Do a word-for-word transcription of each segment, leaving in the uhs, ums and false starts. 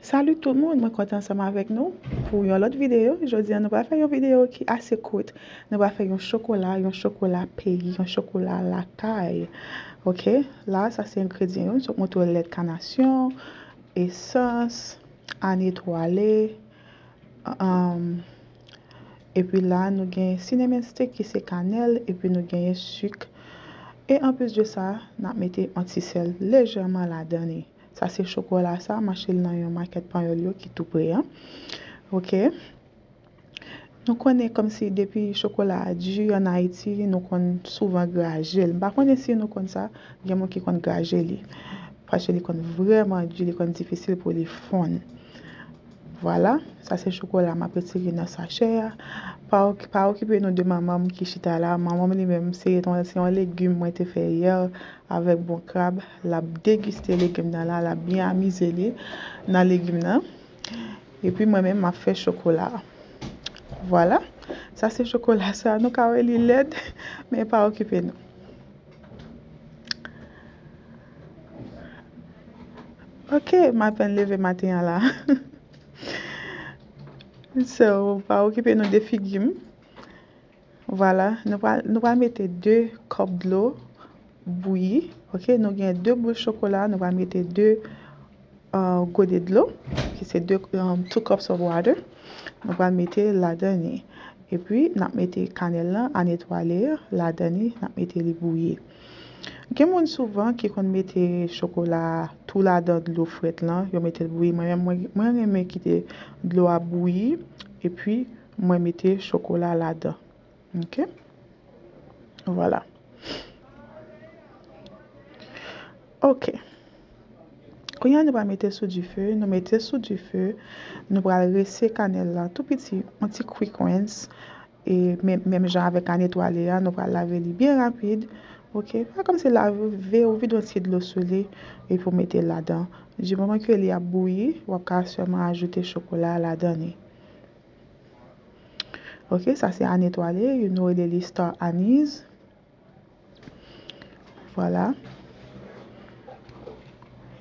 Salut tout moun, mwen kontan ansanm avèk nou pou yon lòt videyo. Jodi a nou pral fè yon videyo ki ase kout. Nou pral fè yon chokola, yon chokola peyi, yon chokola lakay. Ok, la sa se engredyan yo, m sot montre w lèt kanasyon, esans, ann etwale, um, epi la nou gen cinnamon stick ki se kanèl, epi nou genyen sik. E anplis de sa, n ap mete yon ti sèl lejèman ladan li. Sa se chokola sa, m achte l nan yon makèt panyòl yo ki tou pre an. Ok. Nou konnen kòmsi depi chokola a di ann Ayiti, nou konn souvan graje l. M pa konnen si nou konn sa, gen moun ki konn graje li. Paske li konn vrèman di, li konn difisil pou li fonn. Vwala, sa se chokola m ap retire nan sachè a. Pa, pa okipe nou de manman m ki chita la. Manman m li menm, se yon, se yon legim mwen te fè yè avèk bon krab. L ap degiste legim nan la, l ap byen amize li nan legim nan. Epi mwen menm, m ap fè chokola a. Vwala, sa se chokola sa. Nou ka wè li lèd, men pa okipe nou. Ok, m apèn leve maten an la. So, pa okipe nou de figi m. Vwala, nou pral, nou pral mete de kòp dlo bouyi. Ok, nou gen de boul chokola, nou pral mete de, uh, gode dlo, ki se de, um, two cups of water. Nou pral mete ladan li. Epi, n ap mete kanèl lan, ann etwale, ladan li, n ap mete li bouyi. Gen moun souvan ki konn mete chokola tou ladan dlo frèt lan, yo mete l bouyi. Mwen menm, mwen, mwen renmen kite dlo a bouyi, epi mwen mete chokola ladan. Ok? Vwala. Ok. Kounye a, nou pral mete sou dife. Nou mete sou dife. Nou pral rese kanèl la tou piti, yon ti quick rinse. E men, menm jan avèk ann etwale a, nou pral lave li byen rapid. Ok? Pa kòmsi lave, ou vide yon ti dlo sou li, epi w mete l ladan. Di moman ke li ap bouyi, w ap ka sèlman ajoute chokola a ladan li. Ok, sa se ann etwale, yo nou rele li star anise. Vwala.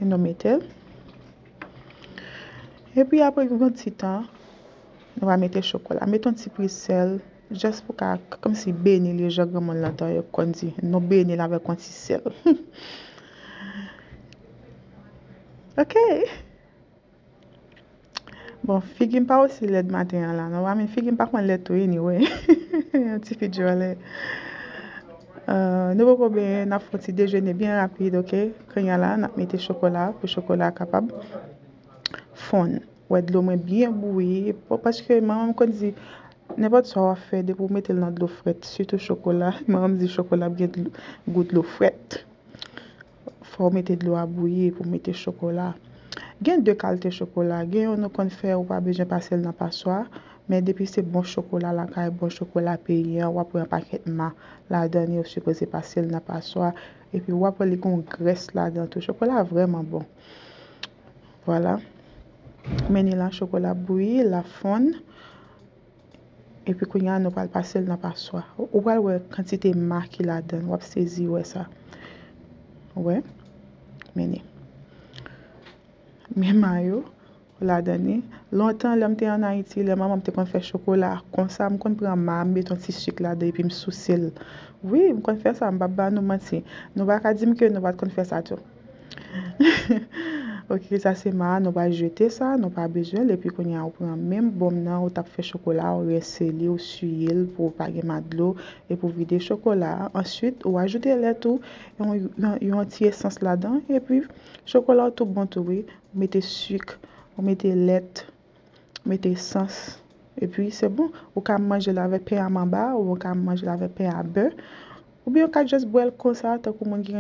E nou mete l. Epi apre yon ti tan, nou va mete chokola. Mete yon ti pri sèl, just pou ka, kòmsi beni li, jan granmoun lan tan yo konn di. Nou beni l avèk yon ti sèl. Ok. Bon, figi m pa osi lèd maten an la, non. I mean, figi m pa konn lèd tou, anyway. Yon ti fi djòlè. Euh, nou poko benyen, n ap fè yon ti dejene byen rapid, ok? Kounye a la, n ap mete chokola, pou chokola a kapab fonn. Wè, dlo mwen byen bouyi, pa-, paske manman m konn di, nenpòt sa w ap fè, depi w mete l nan dlo frèt, sitou chokola, manman m di chokola ap gen dlo, gou dlo frèt. Fò w mete dlo a bouyi epi w mete chokola. Gen de kalite chokola. Gen youn nou konn fè, ou pa bezwen pase l nan paswa. Men depi se bon chokola lakay, bon chokola peyi an, w ap wè yon pakèt ma ladan li, ou sipoze pase l nan paswa. Epi w ap wè li gen yon grès ladan tou. Chokola a vrèman bon. Vwala. Men ni la, chokola bouyi, l ap fonn. Epi kounye a, nou pral pase l nan paswa. Ou pral wè kantite ma ki ladan l, w ap sezi wè sa. Ou wè? Men ni. Men ma yo ladan li. Lontan, lè m te ann Ayiti, lè manman m te konn fè chokola konsa, m konn pran ma, m mete yon ti sik ladan epi m souse l. Wi, m konn fè sa, m p ap ba nou manti. Nou pa ka di m ke nou pa t konn fè sa tou. Ok, sa se ma a, nou pral jete sa, nou pa bezwen l. Epi kounye a, ou pran menm bòm nan, ou t ap fè chokola, ou rense li, ou siye l pou pa gen ma dlo, epi ou vide chokola a. Answit, ou ajoute lèt ou, yon, yon, yon ti esans ladan, epi chokola ou tou bon tou, wi. Ou mete sik, ou mete lèt, mete esans. Epi, se bon. Ou ka manje l avèk pen a manba, ou ka manje l avèk pen a bè. Oubyen ou ka just bwè l konsa, tankou moun ki renmen